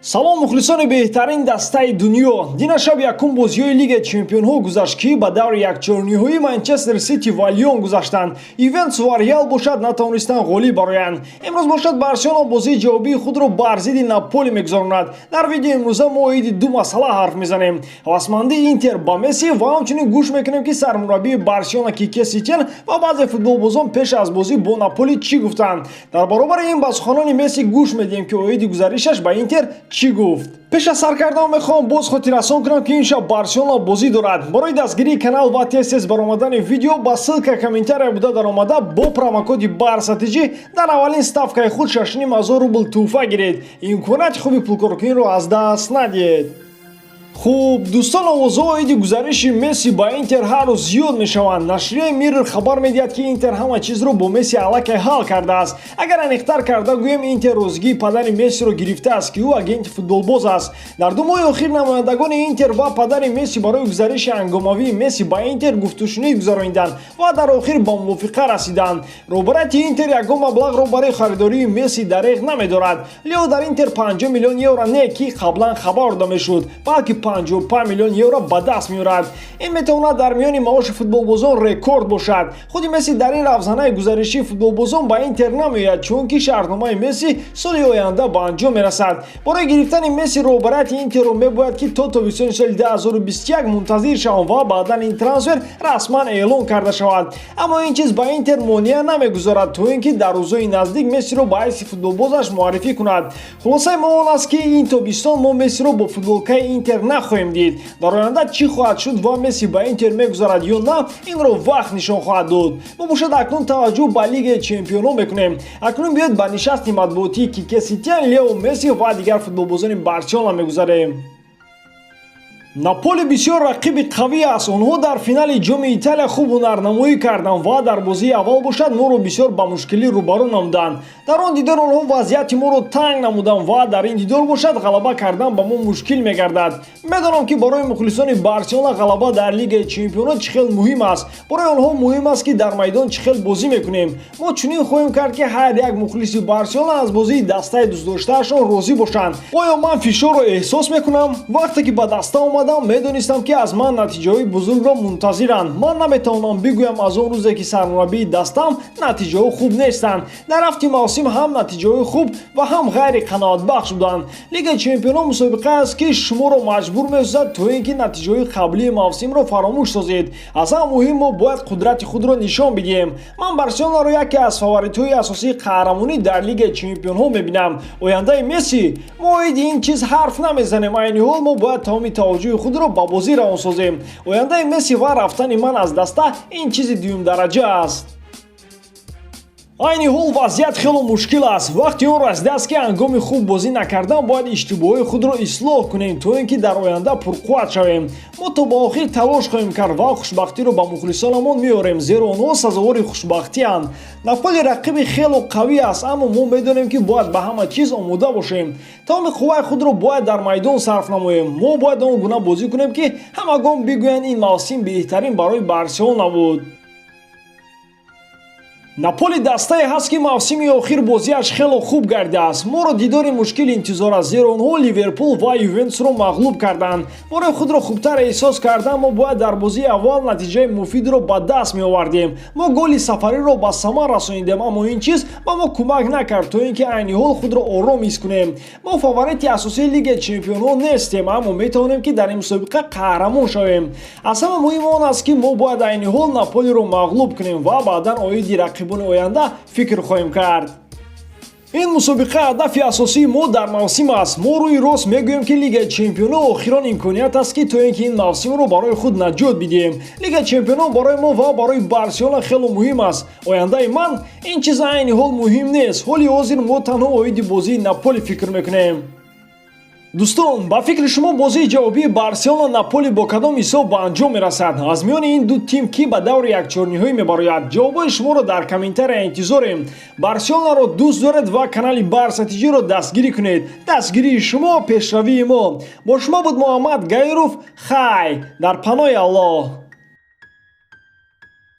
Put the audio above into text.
Салом, мухлисони беҳтарин дастаи дунё! Дина шаб якум бозиҳои Лигаи чемпионҳо гузашт, ки ба даври якчорниҳоӣ Манчестер Сити ва Лион гузаштанд. Ювентус ва Реал бошад, натавонистанд ғолиб бароянд. Имрӯз бошад, Барселона бозии ҷавобии худро бар зидди Наполи мегузаронад. Дар видеои имрӯза мо оиди ду масъала ҳарф мезанем: ҳавасмандии Интер ба Месси ва ҳамчунин гӯш мекунем, ки сармураббии Барселона Кике Сетиен ва баъзе футболбозон пеш аз бозӣ бо Наполи чӣ гуфтанд. Дар баробари ин ба суханони Месси гӯш медиҳем, ки оиди гузаришаш ба Интер чӣ гуфт. Пеш аз сар кардан мехоҳам боз хотиррасон кунам, ки ин шаб Барселона бозӣ дорад. Барои дастгирии канал ва тез-тез баромадани видео ба ссылка комментария буда даромада, бо промокоди БАРСАТИҷӣ дар аввалин ставкаи худ 6500 рубл тӯҳфа гиред. Имконияти хуби пулкоркуниро аз даст надиҳед. Хуб, дӯстон, овозҳо оиди гузариши Месси ба Интер ҳар рӯз зиёд мешаванд. Нашрияи Миррор хабар медиҳад, ки Интер ҳама чизро бо Месси аллакай ҳал кардааст. Агар аниқтар карда гӯем, Интер розигии падари Мессиро гирифтааст, ки ӯ агенти футболбоз аст. Дар 2 моҳи охир намояндагони Интер ва падари Месси барои гузариши ҳангомавии Месси ба Интер гуфтушунид гузарониданд ва дар охир ба мувофиқа расиданд. Роҳбарияти Интер ягон маблағро барои харидории Месси дареғ намедорад. Лео дар Интер 50 миллион евро не, ки қаблан хабар дода мешуд, балки 55 миллион евро ба даст меорад. Ин метавонад дар миёни маоши футболбозон рекорд бошад. Худи Месси дар ин равзанаи гузаришии футболбозон ба Интер намеояд, чунки шартномаи Месси соли оянда ба анҷом мерасад. Барои гирифтани Месси роҳбарияти Интерро мебояд, ки то тобистони соли 2021 мунтазир шаванд ва баъдан ин трансфер расман эълон карда шавад. Аммо ин чиз ба Интер монеа намегузорад, то ин ки дар рӯзҳои наздик Мессиро ба ҳайси футболбозаш муаррифӣ кунад. Хулосаи мо он аст, ки ин тобистон мо Мессиро бо футболкаи Интер нахоҳем дид. Дар оянда чӣ хоҳад шуд ва Месси ба Интер мегузарад ё на, инро вақт нишон хоҳад дод. Мо бошад, акнун таваҷҷӯҳ ба Лигаи чемпионҳо мекунем. Акнун биёед, ба нишасти матбуотии Кике Сетиен, Лео Месси ва дигар футболбозони Барселона мегузарем. Наполи бисёр рақиби қавӣ аст. Онҳо дар финали Ҷоми Италия хуб ҳунарнамоӣ карданд ва дар бозии аввал бошад, моро бисёр ба мушкилӣ рӯбарӯ намуданд. Дар он дидор онҳо вазъияти моро танг намуданд ва дар ин дидор бошад, ғалаба кардан ба мо мушкил мегардад. Медонам, ки барои мухлисони Барселона ғалаба дар Лигаи чемпионот чӣ хел муҳим аст. Барои онҳо муҳим аст, ки дар майдон чӣ хел бозӣ мекунем. Мо чунин хоҳем кард, ки ҳар як мухлиси Барселона аз бозии дастаи дӯстдоштаашон розӣ бошанд. Оё ман фишорро эҳсос мекунам? Вақте ки ба даста омадам, медонистам, ки аз ман натиҷаҳои бузургро мунтазиранд. Ман наметавонам бигӯям, аз он рӯзе ки сармураббии дастам, натиҷаҳо хуб нестанд. Дар рафти мавсим ҳам натиҷаҳои хуб ва ҳам ғайриқаноатбахш буданд. Лигаи чемпионон мусобиқае аст, ки шуморо маҷбур месозад, то ин ки натиҷаҳои қаблии мавсимро фаромӯш созед. Аз ҳама муҳим, мо бояд қудрати худро нишон бидиҳем. Ман Барселонаро яке аз фаворитҳои асосии қаҳрамонӣ дар Лигаи чемпионҳо мебинам. Ояндаи Месси? Мо оиди ин чиз ҳарф намезанем. Айни ҳол мо бояд тамоми таваҷҷӯҳи худро ба бозӣ равон созем. Ояндаи Месси ва рафтани ман аз даста ин чизи дуюмдараҷа аст. Айни ҳол вазъият хело мушкил аст. Вақти он расидааст, ки ҳангоми хуб бозӣ накардан бояд иштибоҳҳои худро ислоҳ кунем, то ин ки дар оянда пурқувват шавем. Мо то ба охир талош хоҳем кард ва хушбахтиро ба мухлисонамон меорем, зеро онҳо сазовори хушбахтианд. Наполи рақиби хело қавӣ аст, аммо мо медонем, ки бояд ба ҳама чиз омода бошем. Тамоми қувваи худро бояд дар майдон сарф намоем. Мо бояд он гуна бозӣ кунем, ки ҳамагон бигӯянд, ин мавсим беҳтарин барои Барселона буд. Наполи дастае ҳаст, ки мавсими охир бозиаш хело хуб гардидааст. Моро дидори мушкил интизор аст, зеро онҳо Ливерпул ва Ювентусро мағлуб карданд. Барои худро хубтар эҳсос кардан мо бояд дар бозии аввал натиҷаи муфидро ба даст меовардем. Мо голи сафариро ба самар расонидем, аммо ин чиз ба мо кӯмак накард, то ин ки айни ҳол худро ором ҳис кунем. Мо фаворити асосии Лигаи чемпионҳо нестем, аммо метавонем, ки дар ин мусобиқа қаҳрамон шавем. Аз ҳама муҳим он аст, ки мо бояд айни ҳол Наполиро мағлуб кунем ва баъдан оиди рақибони оянда фикр хоҳем кард. Ин мусобиқа ҳадафи асосии мо дар мавсим аст. Мо рӯи рост мегӯем, ки Лигаи чемпионҳо охирон имконият аст, ки то ин ки ин мавсимро барои худ наҷот бидиҳем. Лигаи чемпионҳо барои мо ва барои Барселона хело муҳим аст. Ояндаи ман? Ин чиз айни ҳол муҳим нест. Ҳоли ҳозир мо танҳо оиди бозии Наполи фикр мекунем. Дӯстон, ба фикри шумо, бозии ҷавобии Барселона Наполи бо кадом ҳисоб ба анҷом мерасад? Аз миёни ин ду тим кӣ ба даври якчорниҳоӣ мебарояд? Ҷавобҳои шуморо дар комментария интизорем. Барселонаро дӯст доред ва канали Барса Тиҷиро дастгирӣ кунед. Дастгирии шумо пешравии мо. Бо шумо буд Муҳаммад Гаиров. Хай, дар паноҳи Аллоҳ.